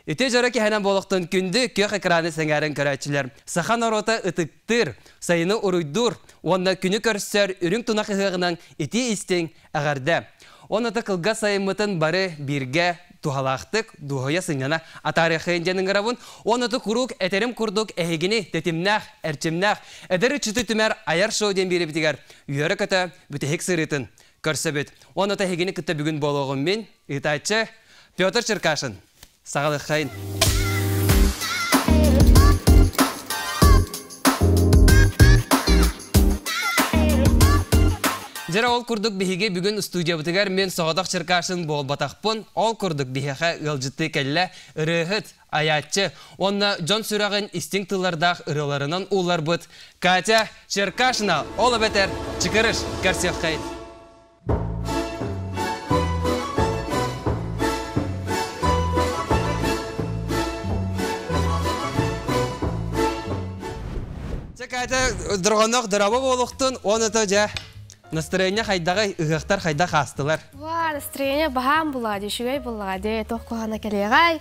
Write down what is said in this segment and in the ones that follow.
Ити дьоро киһинэн буолуохтун күндү күөх экраны сэҥээрэн көрөөччүлэр. Саха норуота ытыктыыр, сайыны уруйдуур уонна күнү көрсөр үрүҥ тунах ыһыаҕынан итии-истиҥ эҕэрдэ. Онно кылгас сайыммытын бары бииргэ туһалаахтык, дуоһуйа сынньана атаарыаххайын диэн ыҥырабын. Уонна куруук этэрим курдук эһигини тэтимнээх, эрчимнээх, эдэр ыччаты түмэр айар шоу диэн биэрэбитигэр үөрэ-көтө бүтэһик сырыытын көрсөбүт. Уонна эһигини кытта бүгүн буолуоҕум мин, ыытааччы Петр Черкашин. Саҕалыххайын. Дьэ ол курдук биһиги бүгүн студиябытыгар мин соҕотох Черкашин буолбатахпын. Ол курдук биһиэхэ ыалдьыттыы кэллэ ырыаһыт, айааччы уонна дьон сүрэҕин истиҥ тыллардаах ырыаларынан уулларбыт Катя Черкашина, ол эбэтэр Чыкырыш көрсүөххэйин. Чэ, Катя, дорҕоннох дорообо буолуохтун, уонна дьэ настроение хайдаҕый, ыһыахтар хайдах аастылар? Ва, настроение баһаам булаа дии, үчүгэй буллаҕа дии, туох куһаҕана кэлиэҕэй.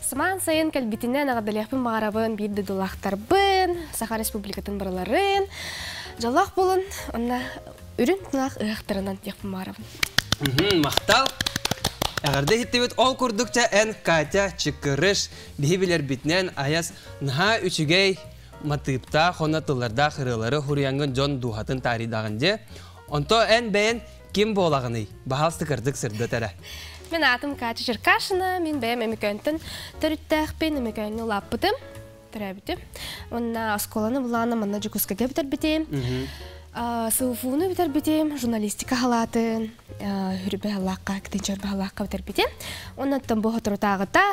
Самаан сайын кэлбитинэн эҕэрдэлиэхпин баҕарабын, биир дойдулаахтарбын, Саха Республикатын барыларын. Дьоллоох буолун, онно үрүҥ тунах ыһыахтарынан диэхпин баҕарабын. Махтал. Эҕэрдэ иһиттибит. Ол курдук чэ эн Катя Чыкырыш биһи билэрбитинэн айас наһаа үчүгэй матыыптаах уонна тыллардаах ырыалары хуруйаҥҥын дьон дууһатын таарыйдаҕын дьэ. Онто эн бэйэн ким буолаҕыный? Баһаалыста кырдык сырдат эрэ. Мин аатым Катя Черкашина, мин бэйэм Өмүкөөнтөн төрүттээхпин, Өмүкөөҥҥө улааппытым, төрөөбүтүм. Уонна оскуоланы булаана манна Дьокуускайга бүтэрбитим. СУФУну бүтэрбитим, журналистика халаатын, хүрбэ халаакка, кытынчарба халаакка бүтэрбитим. Оннуттан бу соторутааҕыта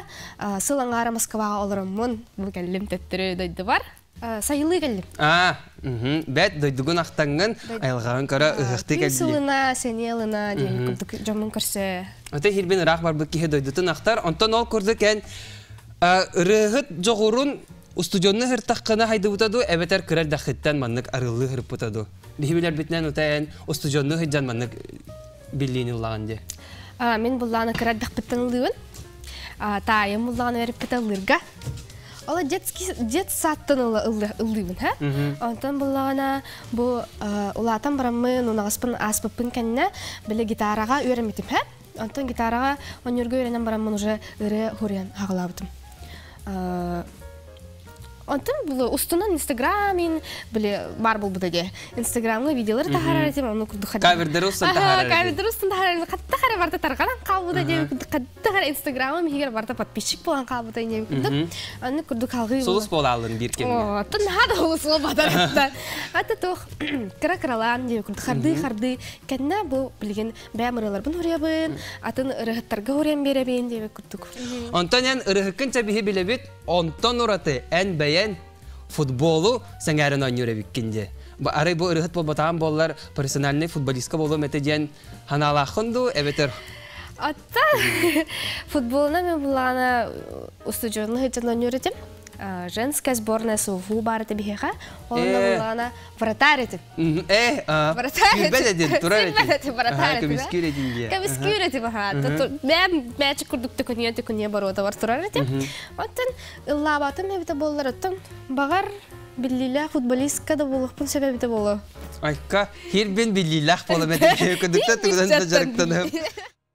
сыл аҥаара Москваҕа олороммун, бу кэллим төттөрү дойдубар. Сайылыы кэллим. Аа, бэт дойдугун ахтаҥҥын, айылҕаҕын көрө ыһыахтыы кэллим. Сылына, сэниэ ылына диэн курдук дьоммун көрсө. Ата хирбин ыраах барбыт киһи дойдутун ахтар. Онтон ол курдук эн ырыаһыт дьоҕурун устудьуонну ыһыртаххына хайдыбыта дуу, эбэтэр кыра эрдэххиттэн маннык арыллыы ыһырпыта дуу? Биһи билэрбитинэн ута эн устудьуонну ыһыдьан маннык биллиини ыллаҕын дии. Мин буллааны кыра эрдэхпиттэн ыллыыбын. Таайым буллаҕына үөрэппитэ ыллыырга. Ол детский детсадтан ыллыыбын, ха? Онтон буллаҕына бу улаатан бараммын, унаҕаспын ааспыппын кэннэ били гитараҕа үөрэммитим, ха? Онтон гитараҕа оонньуурга үөрэнэн бараммын уже ырыа хуруйан хаҕалаабытым. Онтон бу устунан Инстаграмин били бар булбута дии. Инстаграмҥа видеолар таһаарар этим, ону курдук Кавердары устан таһаарар этим. Кавердары устан таһаарар хатта хара барта тарҕанан хаалбыта дии хатта хара Инстаграмым иһигэр барта подписчик буолан хаалбыта диэн курдук. Аны курдук алгыы Сулус буолаалын биир кэмҥэ. Оттон наһаа да сулус буолбатар. Ата туох кыра-кыралаан диэн курдук хардыы-хардыы кэннэ бу билигин бэйэм ырыаларбын хуруйабын, атын ырыһыттарга хуруйан биэрэбин диэбит курдук. Онтон эн ырыһыккын чэбиһи билэбит, онтон ураты эн бэйэн футболу сэҥээрэн оонньуур эбиккин дии. Арай бу ырыһыт буолбатаҕым буоллар профессиональный футболистка буолуом этэ диэн ханаалааххын дуу, эбэтэр Атта футболuna мен булаана устудьуонну сылдьан оонньуур этим. Женская сборная СУФУ баар этэ биһиэхэ. Онно булаана вратарь этим. Вратарь этим. Турар этим. Вратарь этим. Көмүскүүр этим дии. Көмүскүүр этим, аха. Бэм мээчик курдук төкүнүйэ төкүнүйэ боруота бар турар этим. Оттон ыллаабатым эбитэ буоллар, оттон баҕар биллиилээх футболистка да буолуохпун сөп эбитэ буолуо. Айка, хирбин биллиилээх буолам этим. Кыдыкта тугунан да дьарыктаныһым.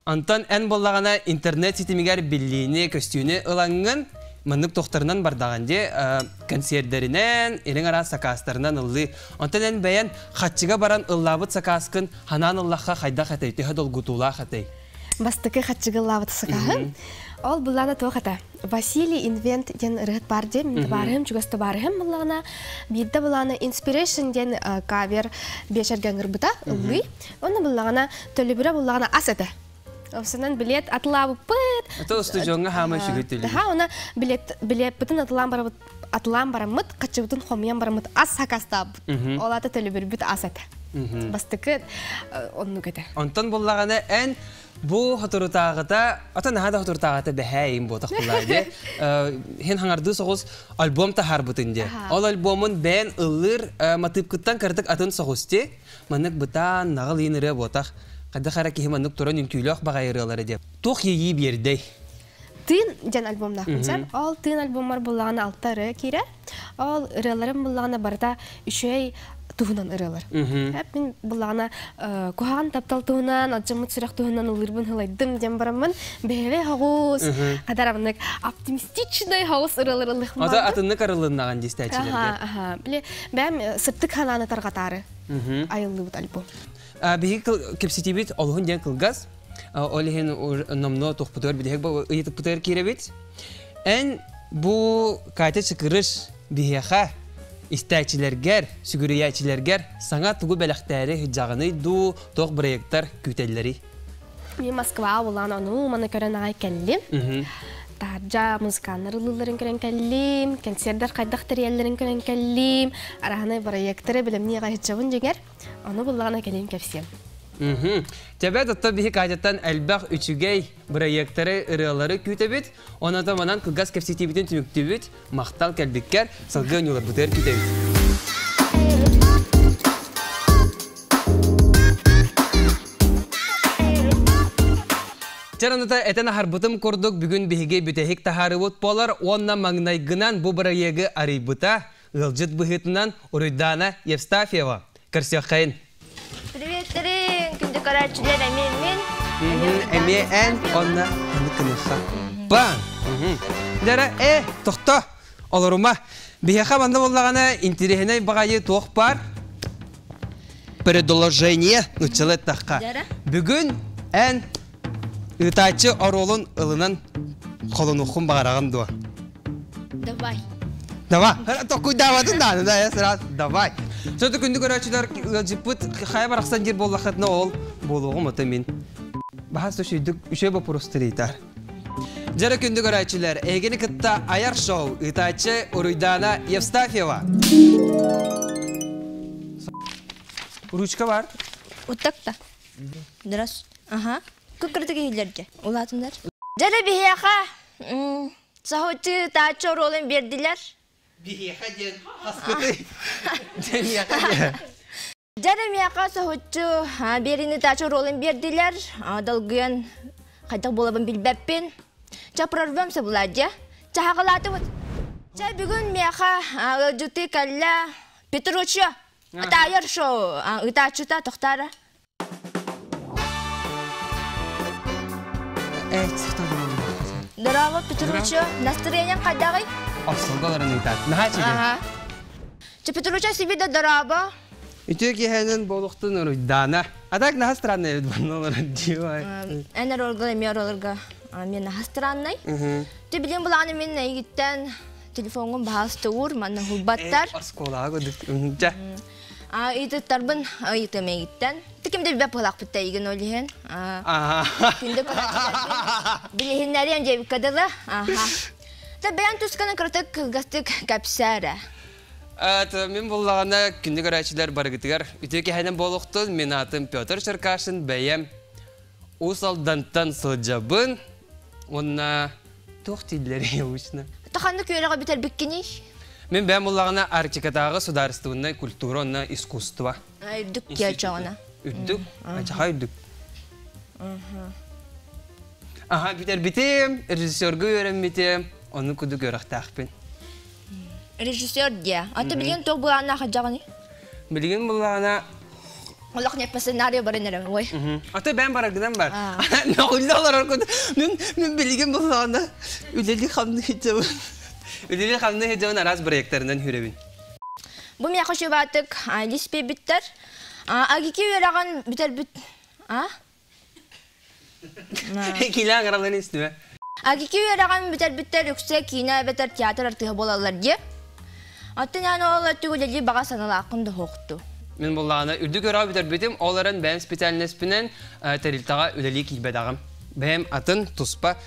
Онтон эн буоллаҕына интернет ситимигэр биллиини, көстүүнү ылаҥҥын, маннык тохторунан бардаҕын дии, консердэринэн, ириҥ араас сакаастарынан ыллыы. Онтон эн бэйэн хаччыга баран ыллаабыт сакааскын ханаан ыллахха хайдах этэй, төһө долгутуулаах этэй? Бастакы хаччыга ыллаабыт сакааһым. Ол былаана туох этэ? Василий Инвент диэн ырыһыт баар диэн, мин табаарыһым, чугас табаарыһым буллаҕына, биирдэ былаана Inspiration диэн кавер биэчэргэ ыҥырбыта, ыллыы. Онно буллаҕына, төлөбүрэ буллаҕына ас этэ. Осунан билет атылаабыппыт. Это устудьуоҥҥа хаама үчүгэй төлөбүр. Ха, она билет билеппытын атылаан барабыт атылаан бараммыт, хаччыбытын хомуйан бараммыт ас сакастаабыт. Ол ата төлөбүрбүт ас этэ. Бастакы оннук этэ. Онтон буллаҕына эн Бу соторутааҕыта, ата наһаа да соторутааҕыта бэһээ им буотах булаа дии. Хин хаҥардыы соҕус альбом таһаарбытын дии. Ол альбомун бэйэн ыллыыр матыыпкыттан кыратык атын соҕус дии. Маннык бытаан, наҕыл иин ырыа буотах. Хайдах эрэ киһи маннык туран үҥкүүлээх баҕайы ырыалары диэн. Туох иэйии биэрдэй? Тыын диэн альбомнаахпын сэр. Ол тыын альбоммар буллаҕына алта ырыа киирэр. Ол ырыаларым буллаҕына барыта үчүгэй туһунан ырыалар. Мин буллаҕына куһаҕан таптал туһунан, алдьаммыт сүрэх туһунан ыллыырбын ылайдым диэн бараммын бэйэбэ хоҕус, хадарамнык оптимистичный хоҕус ырыалар ыллыхпын Ата атыннык арылыннаҕын дистээчилэргэ. Аха, аха. Били бэйэм сыптык ханааны тарҕатаары айыллыбыт альбом. Биһиги кэпсэтиибит олуһун диэн кылгас. Ол иһин номнуо туохпутугар биһиги ыйытыкпытыгар киирэбит. Эн бу Катя Чыкырыш биһиэхэ истээччилэргэр, сүгүрүйээччилэргэр саҥа тугу бэлэхтээри сылдьаҕыный дуу, туох бырайыактар күүтэллэрий? Мен Москва булан ону маны көрөн аҕай кэллим. Таһырдьа музыканнар ылыылларын көрөн кэллим, концерттар хайдах тэрийэллэрин көрөн кэллим, араһынай бырайыактары билэмнии аҕай сылдьабын дьиҥэр. Ону буллаҕына кэлин кэпсиэм. Тэбэт отто биһи Катяттан элбэх үчүгэй бырайыактары, ырыалары күүтэбит. Онон манан кылгас кэпсэтиибитин түмүктүүбүт. Махтал кэлбиккэр, салгыы оонньууларбытыгар күүтэбит. Чараныта этэн аһарбытым курдук бүгүн биһиги бүтэһик таһаарыбыт буолар уонна маҥнайгынан бу бырайыагы арыйбыта Ыалдьыт быһыытынан Уруйдаана Евстафьева. Көрсүөххэйин. Приветтерин, күндү көрөөччүлэр эмиэ мин. Эмиэ эн, онно аны кыныха. Баң! Дара, э, тохто! Олорума. Биһиэхэ манна буоллаҕына интириэһинэй баҕайы туох баар? Предложение нуччалыы эттэххэ. Бүгүн эн ыытааччы оруолун ылынан холонуоххун баҕараҕын дуо? Давай. Давай. Токуйдаабатын дааны да сразу давай. Сөтө күндү көрөөччүлэр ыалдьыппыт хайа барахсан диир буоллаххытына ол буолуоҕум ото мин. Баһас үчүйдүк үчүгэй боппуруостар ыйытар. Дьэрэ күндү көрөөччүлэр, эһигини кытта айар шоу ыытааччы Уруйдаана Евстафьева. Ручка бар. Уттак та. Дұрыс. Аха. Күккүрдүк иһиллэргэ. Улаатындар. Дьэрэ биһиэхэ Соһуччу тааччы оруолун биэрдилэр. Биһиэхэ диэн хаскытый? Дьэниэхэ диэн. Дьэ миэхэ соһуччу биэрини тааччы оруолун биэрдилэр. Долгуйан хайдах буолабын билбэппин. Ча прорвемся буладья. Чаһаҕалаатыбыт. Чэ бүгүн миэхэ ыалдьытыы кэллэ Петруччо. Таайар шоу ыытааччыта тохтаара. Здорово, Петручо. Настроением хайдаҕый? Обслугаларын ыытаат. Наһаа үчүгэй. Чэ, Петручо себе да здорово. Үтүө киэһэнэн буолуохтун уруйдаана. А так наһаа странный эбит манна олорон дьиэ Эн эролга эмиэ оролорго мен наһаа странный. Ты билин булааны мин эйигиттэн телефоҥҥун баһаас уур, манна хулбаттар. Оскуолаҕа көрдүк. Ыйытыктарбын ыйытыам эйигиттэн. Ты кимде билбэт буолаахпыт да эйигин ол иһин. Күндү билиһиннэриэм диэбиккэ дылы. Та бэйэн тусканы кыратык кылгастык кэпсээ эрэ. Мин буллаҕына күндү көрөөччүлэр барыгытыгар үтүө киһинэн буолуохтун. Мин аатым Петр Черкашин, бэйэм Уус Алдантан сылдьабын. Уонна туох дииллэрий обычно? Ханнык үөрэҕи бүтэрбиккиний? Мин бэйэм буллаҕына Арктикатааҕы судаарыстыбаннай культура уонна искусство. Үрдүк киэчэҕинэ. Үрдүк? Ачаха үрдүк. Аха, бүтэрбитим, режиссерга үөрэммитим, ону кудук үөрэхтээхпин. Режиссер диэ. Аты билигин туох былааннаах сылдьаҕыный? Билигин былаана Олох не по сценарию баран эрэ ой. Аты бэйэм бараргынан бар. Нөҕүллэ олорор курдук. Мин мин билигин былаана үлэли хамны сылдьабын. Үлэли хамны сылдьабын араас проекттарынан хүрөбүн. Бу миэхэ үчүгэйдик лис биэрбиттэр. Агики үөрэҕин бүтэрбит а? Килээн гараларын истибэ. Агики үөрэҕин бүтэрбиттэр үксэ киинэ эбэтэр театр артыыһа буолаллар дии. Оттон эн ол өттүг үлэлии баҕа саналааххын да суохту. Мин буллаҕына үрдүк үөрэҕи бүтэрбитим, ол эрэн бэйэм специальностпинэн тэрилтэҕэ үлэлии киирбэтэҕим. Бэйэм атын туспа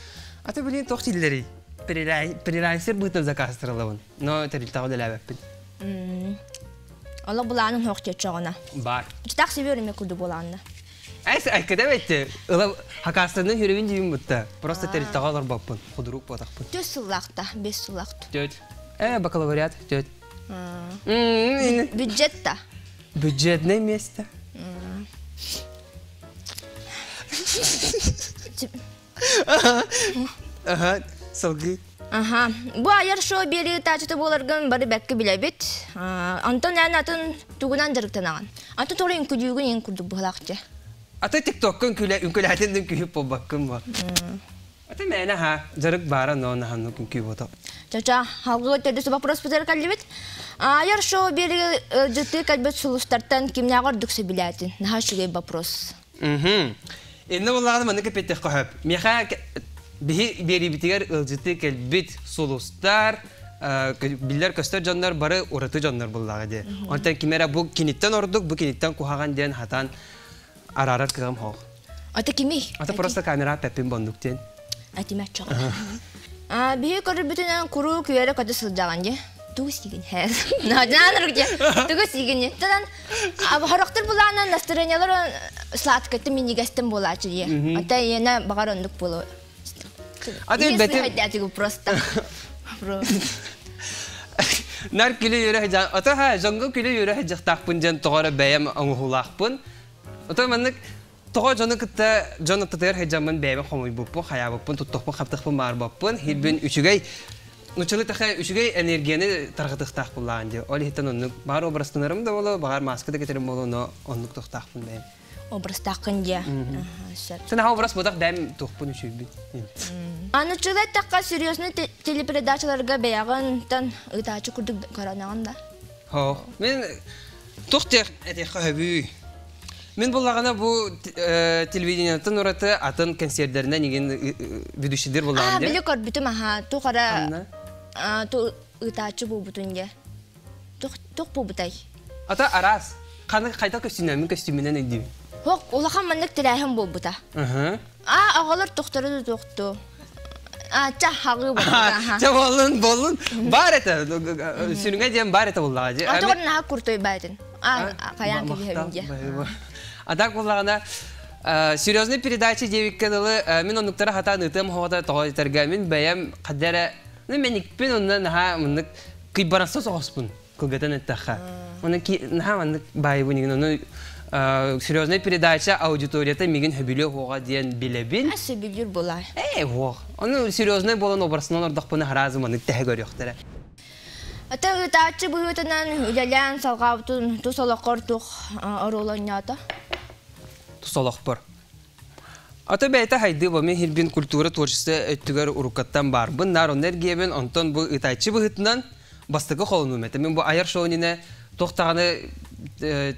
аты билин туох дииллэрий? Фрилансер быһыытынан заказтырылабын, но тэрилтэҕэ үлэлээбэппин. Олох былаанын суох диэччэҕинэ. Бар. Чытаах себүөрүмэ курдук буолаанна. Эс айкыда бэтти. Ыла хакастанын хүрүбүн дьиибин бутта. Просто тэрилтэҕэ олорбоппун. Худурук буотахпын. Төс сыллаахта, бес сыллаахта. Төт. Э, бакалавриат, төт. Бюджет та. Бюджетное место. Аха, салгыы. Аха. Бу айар шоу биэрии таачыта буоларгын бары бэккэ билэбит. Онтон эн атын тугунан дьарыктанаҕын? Атын тоҕо үҥкүлүүгүн иҥ курдук быһалаах дьэ. Аты тиктокка үҥкүлэ үҥкүлээтин да үҥкүүһүп буолбаккын бо. Аты мээнэ ха дьарык баара но наһанну үҥкүү бото. Чача, халгы төрдүс вопрос бытар кэллибит. Айар шоу биэрии ыалдьыттыы кэлбит сулустартан кимнээҕи ордук сөбүлээтин? Наһаа үчүгэй вопрос. Мм. Инна буллаҕына маннык эппиэттэххэ сөп. Миэхэ биһи биэриибитигэр ыалдьыттыы кэлбит сулустар, биллэр-көстөр дьоннор бары ураты дьоннор буллаҕа дии. Онтон ким эрэ бу киниттэн ордук, бу киниттэн куһаҕан диэн хатан араарар кыаҕым суох. Ата кимий? Ата просто камера пеппин боннук диэн. Атиме чоҕо. Биһи көрөрбүтүнэн куруук үөрэ-көтө сылдьаҕын дии. Тугу сиигин Наадьаанырык дии. Тугу сиигин Тадан хорохтор булаанан настроениялар сладкаттан минньигэстэн буолааччы дии. Ата иэнэ баҕар оннук буолуо. Аты бэтим просто. Нар күлэ үөрэ сылдьан, ото ха дьоҥҥо күлэ үөрэ сылдьахтаахпын диэн тоҕо эрэ бэйэм оҥоһуулаахпын. Ото маннык Тоҕо дьону кытта дьон аттытыгар сылдьаммын бэйэбин хомуйбуппун, хайаабыппын, туттахпын, хаптахпын баарбаппын, хирбин үчүгэй нуччалыы таха үчүгэй энергияны тарҕатыахтаах буллаҕын дии. Ол иһиттэн оннук баҕар образтанарым да буолуо, баҕар мааска да кэтэрим буолуо, но оннук тохтаахпын бэйэм. Образтааххын дии. Сөп. Сен аха образ буотах бэйэм туохпун үчүйбүн. Аны чылай тахха серьезный телепередачаларга бэйэҕин ыытааччы курдук көрөнөҕүн да? Хо. Мен туох диэх этиэххэ сөбүй? Мин буллаҕына бу телевидениеттан ураты атын концердеринэн игин ведущийдир буллаҕым дии. Били көрбүтүм аха туох эрэ ыытааччы буолбутун дьэ. Туох буолбутай? Ата араас. Ханы хайда көстүүнэммин көстүүмүнэн өйдүүбүн. Хок улахан маннык тэрээһин буолбута. А оҕолор тохтору да тохту. А ча хаҕыы буолбута. Ча боллун боллун бар это сүрүҥэ диэн бар это буллаҕа дии. Ата наһаа куртой баайтын. Хайаан кэбиһэбин дии. А так буллаҕына серьезный передача диэбиккэ дылы мин оннуктара хатаан ытыам хоҕото тоҕо этэргэ мин бэйэм хадда эрэ ну мэникпин онно наһаа маннык кыйбарахса соҕуспун кылгатан эттэххэ оны наһаа маннык баайыбын игин ону серьезный передача аудиторията мигин хөбүлүө хуоҕа диэн билэбин сөбүлүүр буолар ээ хуох ону серьезный буолан образынан ордохпуна харазы маннык тэһэ көрүөхтэрэ Ата ыытааччы быһыытынан үлэлээн салҕаабытын тус олоххор туох оруолу оонньоото? Тус олохпор. Ата бэйэтэ хайдыы бу мин хирбин культура творчество өттүгэр уруккаттан баарбын, наар онно эргиэбин, онтон бу ыытааччы быһыытынан бастакы холонуум этэ. Мин бу айар шоу-ининэ туох даҕаны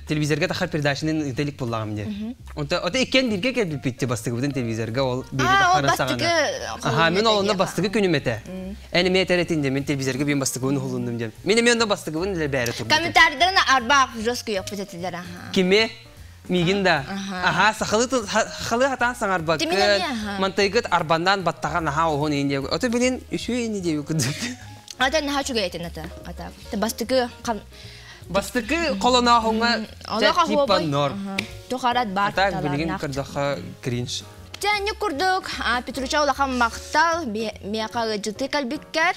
телевизорга тахар передачаны ыыта илик буоллаҕым дии. Онто ото иккиэн бииргэ кэлбиппит бастакыбытын телевизорга ол биири тахарын саҕана. Аха, мин ол онно бастакы күнүм этэ. Эн эмиэ этэр этин дии, мин телевизорга биин бастакыбын уһулуннум диэн. Мин эмиэ онно бастакыбын илэ бэйэрэ турбутум. Комментарийдарын арбаах жестко ёппут этилэр аха. Кими? Миигин да. Аха, сахалыы сахалыы хатаан саҥарбаккын, мантайгыт арбаннаан баттаҕа наһаа уһун иин диэбит. Ото билин үсүө ини диэбит курдук. Ата наһаа үчүгэй этин ата. Ата. Бастакы Бастакы холонооһуҥҥа типа нор. Тухарат бар. Так билигин көрдөххө кринж. Дьэ, курдук, Петруча улахан махтал, миэхэ ыалдьытыы кэлбиккэр.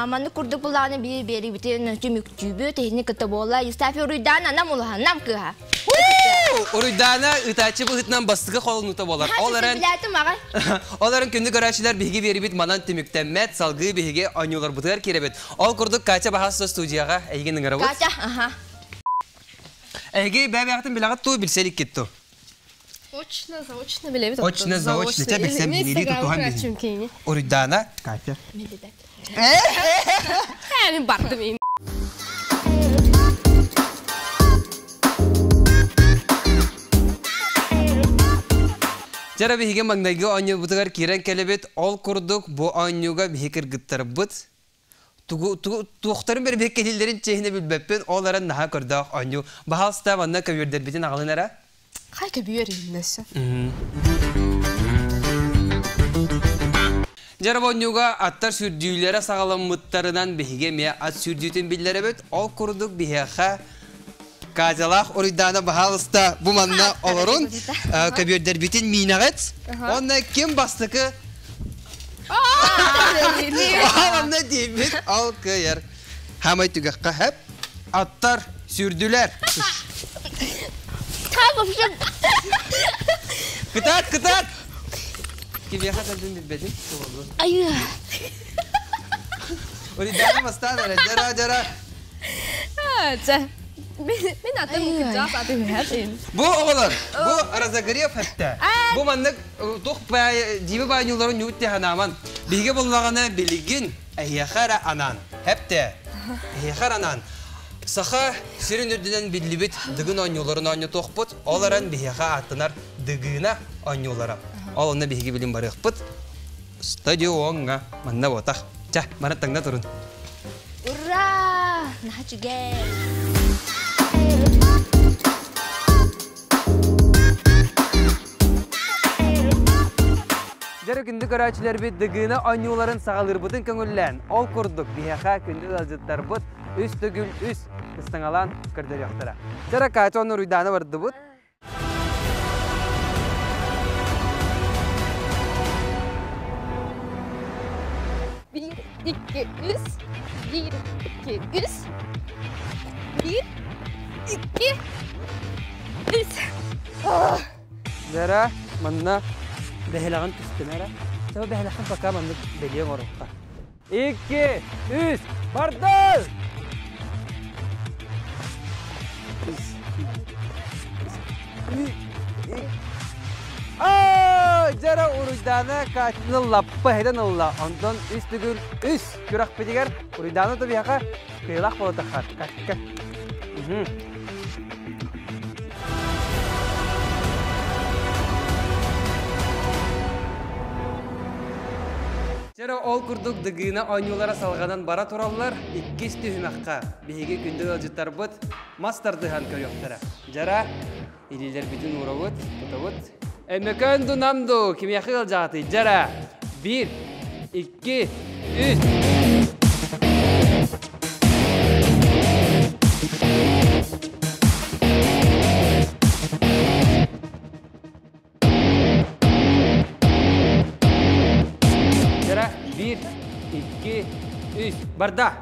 Маннык курдук булааны биир биэрибитин түмүктүүбүт, иһини кытта буола Евстафий Уруйдаана нам улахан, нам кыыһа. Уруйдаана ытааччы быһыытынан бастакы холонуута буолар. Ол эрэн Ол эрэн күндү көрөөччүлэр биһиги биэрибит манан түмүктэммэт, салгыы биһиги оонньууларбытыгар киирэбит. Ол курдук Катя Баһаасса студияҕа эйигин ыҥырабыт. Катя, аха. Эһиги бэйэ-бэйэҕитин билэҕит туу, билсэ иликкит туу? Очно, заочно билэбит. Очно, заочно. Чэ, билсэм билири тутуһан билин. Уруйдаана, Катя. Мин бардым. Дьара биһиги маҥнайгы оонньуубутугар киирэн кэлэбит. Ол курдук бу оонньууга биһи кыргыттарбыт тугу туохтарын бэрбиэккэлииллэрин чиэһинэ билбэппин, ол эрэн наһаа көрдөөх оонньуу. Баһаалыста манна көбүөрдэрбитин аҕалын эрэ. Хай көбүөр иһиннэсэ. Дьара оонньууга аттар сүрдүүлэрэ саҕаламмыттарынан биһиги эмиэ ат сүрдүүтүн биллэрэбит. Ол курдук биһиэхэ Катялаах Уруйдаана баһаалыста бу манна олорун көбүөрдэрбитин миинэҕит. Онно ким бастакы Онно диэбит ол кыайар. Хамай түгэххэ хэп. Аттар сүрдүлэр. Кытаат, кытаат! Кимиэхэ сылдьын билбэтим. Айыы. Уруйдаана бастаан эрэ, дьара, дьара. Чэ. Мин атым кырдьаҕас аты үһэт. Бу оҕолор, бу разогрев эттэ. Бу маннык туох дьиибэ баанньууларын ньуут ханааман. Биһиги буллаҕына билигин эһиэхэ эрэ анаан. Эптэ. Эһиэхэ эрэ анаан. Саха сирин үрдүнэн биллибит дыгын оонньууларын оонньотуохпут. Ол эрэн биһиэхэ ааттанар дыгына оонньуулара. Ол онно биһиги билин барыахпыт. Стадиоҥҥа манна буотах. Чэ, бары таҥна турун. Ура! Наһаа үчүгэй! Дьэ күндү көрөөччүлэрбит Дыгына оонньууларын саҕалыырбытын көҥүллээн, ол курдук биһиэхэ күндү ыалдьыттарбыт үс төгүл үс ыстаҥалаан көрдөрүөхтэрэ. Дьэ Катя уонна Уруйдаана бардыбыт. Биир, икки, үс. Биир, икки, үс. Биир, икки, үс. Дьара, манна бэһилэҕин түстүм эрэ. Чэ, бэһилэххин пока маннык бэлиэ оҥоруохха. Икки, үс, бардыл! Дьара Уруйдаана Катины лаппа иһитэн ылла. Онтон үс төгүл үс күрэхпитигэр Уруйдаана тобиһаха кыылах буолатахха. Катка. Чэрэ ол курдук Дыгына оонньуулара салҕанан бара тураллар. Иккис түһүмэххэ биһиги күндү ыалдьыттарбыт мас тардыһан көрүөхтэрэ. Дьара, илиилэрбитин уурабыт, тутабыт. Өймөкөөн ду нам ду, кимиэхэ ыалдьаҕытый? Дьара, биир, икки, үс. Дьара, биир, икки, үс, барда!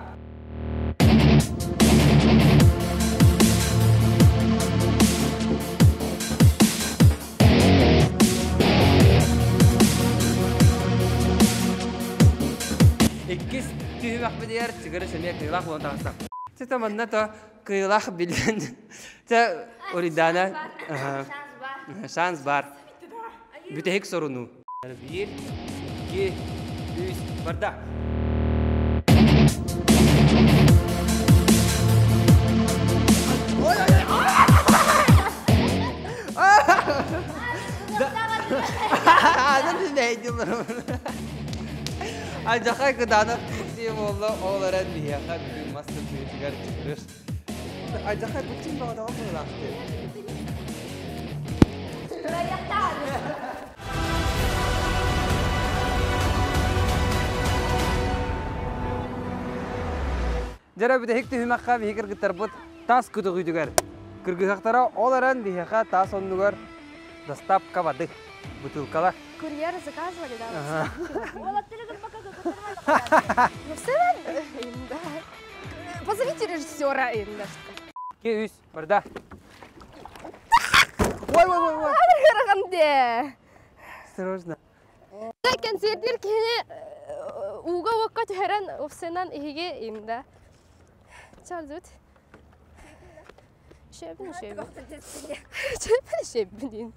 Иккис түһүмэхпитигэр чыгыры сэмиэ кыылаах буолан таҕыста. Чэ, манна то кыылаах билэн. Чэ, Уридана шанс бар. Бүтэһик сорунуу. Биир, икки, үс, барда. Алдьархай кытаанах киирсии буолла, ол эрэн биһиэхэ бүгүн мас тардыытыгар чыгырыр. Алдьархай быччыҥ бөҕөтөҕө быһыылаахтыы. Дьэ бүтэһик түһүмэххэ биһи кыргыттарбыт тас көтөҕүүтүгэр кыргыһахтара ол эрэн биһиэхэ таас оннугар доставка воды бутылкалар. Курьеры заказывали, да? Позовите режиссера Ки үс, барда. Ой, ой, ой, ой. Осторожно. Кэнсиэрдиир киһини ууга уокка түһэрэн уфсынан иһиги инда. Чалзут. Шебин шебин. Шебин шебин.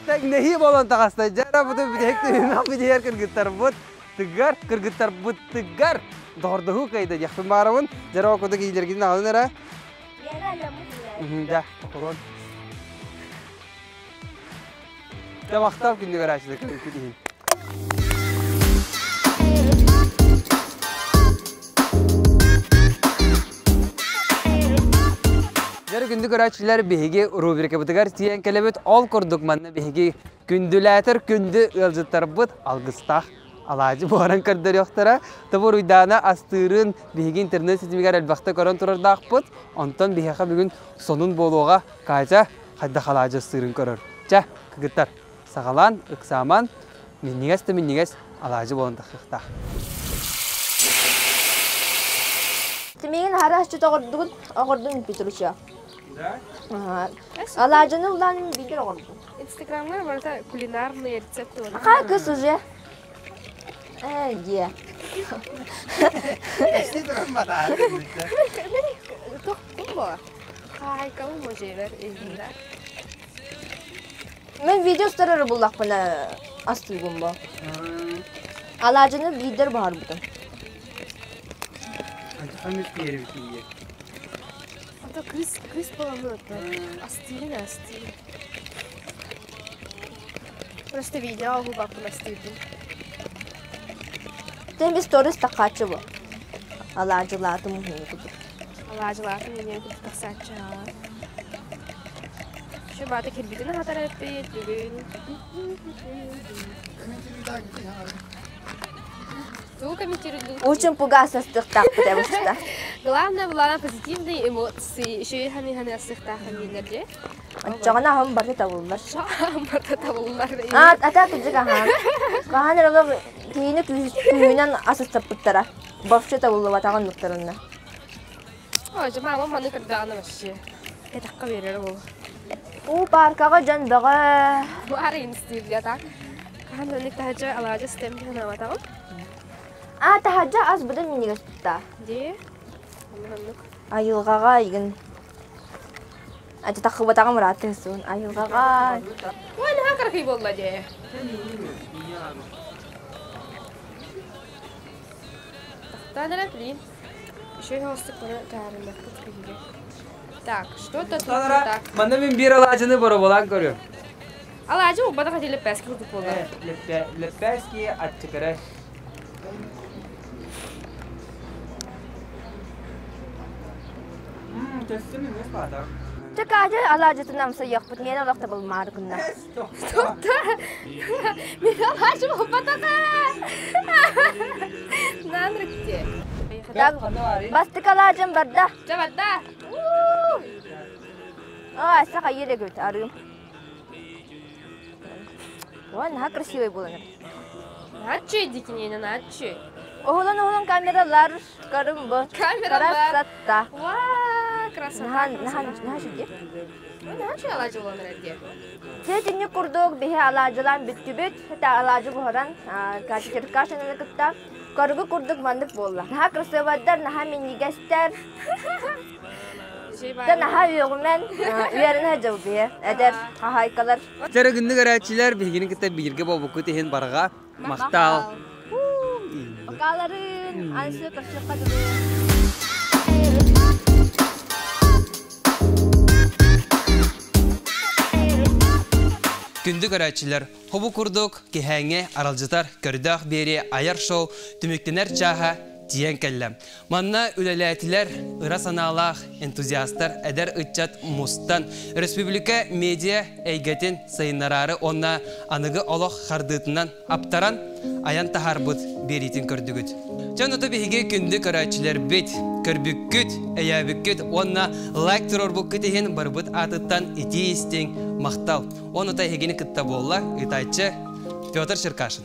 Тэҥнэһии буолан таҕыста. Дьара буту бүтэһик түһүмэх бүтүһэр кыргыттарбыт тыгар, кыргыттарбыт тыгар доҕордоһуу кыайда диэхпин баарабын. Дьара окуду киилэргитин аҕалын эрэ. Да, окурон. Дьэ махтал күндү көрөөччүлэр көрүккүт иһин. Дьэ күндү көрөөччүлэр биһиги рубрикабытыгар тиийэн кэлэбит. Ол курдук манна биһиги күндүлээтэр күндү ыалдьыттарбыт алгыстаах алаадьы буһаран көрдөрүөхтэрэ. Тобуруйдаана астыырын биһиги интернет ситимигэр элбэхтэ көрөн турардаахпыт. Онтон биһиэхэ бүгүн сонун буолуоҕа Катя хайдах алаадьы астыырын көрөр. Чэ, кыргыттар, саҕалаан, ыксааман. Минньигэс да минньигэс алаадьы буолан тахсыахтаах. Миигин аһара асчыт оҕордугун оҕордум Петруча. Алаадьыны улаан биир оҕордум. Инстаграмҥа барыта кулинарные рецепты. Хаа кыс уже. Э, дьиэ. Хаайкабын музейдар иһиннэ. Мен видео устарары буллахпына астыыбын бу. Алаадьыны биирдэр баһарбытым. Ото кыыс кыыс буоламмын ото астыырын астыыр. Просто видео оһуубаппын астыырбын. Тэн би сторис таххааччы бу. Алаадьылаатым уһуну курдук. Алаадьылаатым диэн курдук тахсааччы. Şu баата кирбитин аһатар эппит бүгүн. Тугу комментируйдугут? Очень пугас астыктаахпыт эбуста. Главное была позитивные эмоции. Еще и ханы-ханы астыктаахын дииллэр дии. Оччоҕуна аһым барыта табыллар. Барыта табыллар. А, ата кырдьык аһаан. Хаһан эрэ олох киһини күүһүнэн асыстаппыттара. Вообще табыллыбатаҕын нуктарынна. Ой, дьэ, мама маны көрдөҕүнэ вообще. Кэтэххэ биэрэр ол. Уу пааркаҕа дьон бөҕө. Бу арыйын истииргэ так. Хаһан маннык таһырдьа алаадьы ситэн санаабатаҕым. А, таһырдьа ас быдан минньигэс тутта. Дии. Оннук. Айылҕаҕа игин Ати таххыбатаҕым ырааттын суун айылҕаҕа. Ой, наһаа кыракый буолла дии. Тахтаан эрэ, блин. Еще холостук маны таарыннахпыт биһиги. Так, что-то тут не так. Манна мин биир алаадьыны боробулаан көрүөм. Алаадьы уббатах ати лэппээски курдук буолла. Лэппээски аччыкара. Чакаажы алаадьытын амсайыахпыт миэнэ олох табылмаары гынна. Тутта. Мин алаадьы буолбатаҕа. Наанрыкте. Так, бастакы алаадьым барда. Дьэ барда. Аа, саха иэрэгүт арыым. Ой, наһаа красивый буолан. Нааччы дикинени нааччы. Оһолон-оһолон камералар карым бу. Камералар. Красота. Ва, красота. Наһаа наһаа наһаа шүтү. Наһаа алаадьы буолан эрэр Тетинни курдук биһи алаадьылаан бүттүбүт. Хата алаадьы буһаран, качеркашаны кытта коргу курдук маннык буолла. Наһаа красивайдар, наһаа минньигэстэр. Та наһаа үөҕүмэн, үөрэнэ сылдьабыт биһи. Эдэр хаһаайкалар. Дьэ күндү көрөөччүлэр биһигини кытта бииргэ буолбуккут иһин барҕа махтал. Бакаларын, ансы көрсүөххэ дылы. Күндү көрөөччүлэр, хобу курдук киһээҥҥэ аралдьытар көрдөөх биэри айар шоу түмүктэнэр чааһа тиийэн кэллэ. Манна үлэлээтилэр ыра санаалаах энтузиастар, эдэр ыччат мустан республика медиа эйгэтин сайыннараары уонна аныгы олох хардыытынан аптаран айан таһаарбыт биэриитин көрдүгүт. Дьон ото биһиги күндү көрөөччүлэрбит, көрбүккүт, өйөөбүккүт уонна лайк туруорбуккут иһин барыбыт аатыттан итии истиҥ махтал. Онута эһигини кытта буолла ыытааччы Петр Черкашин.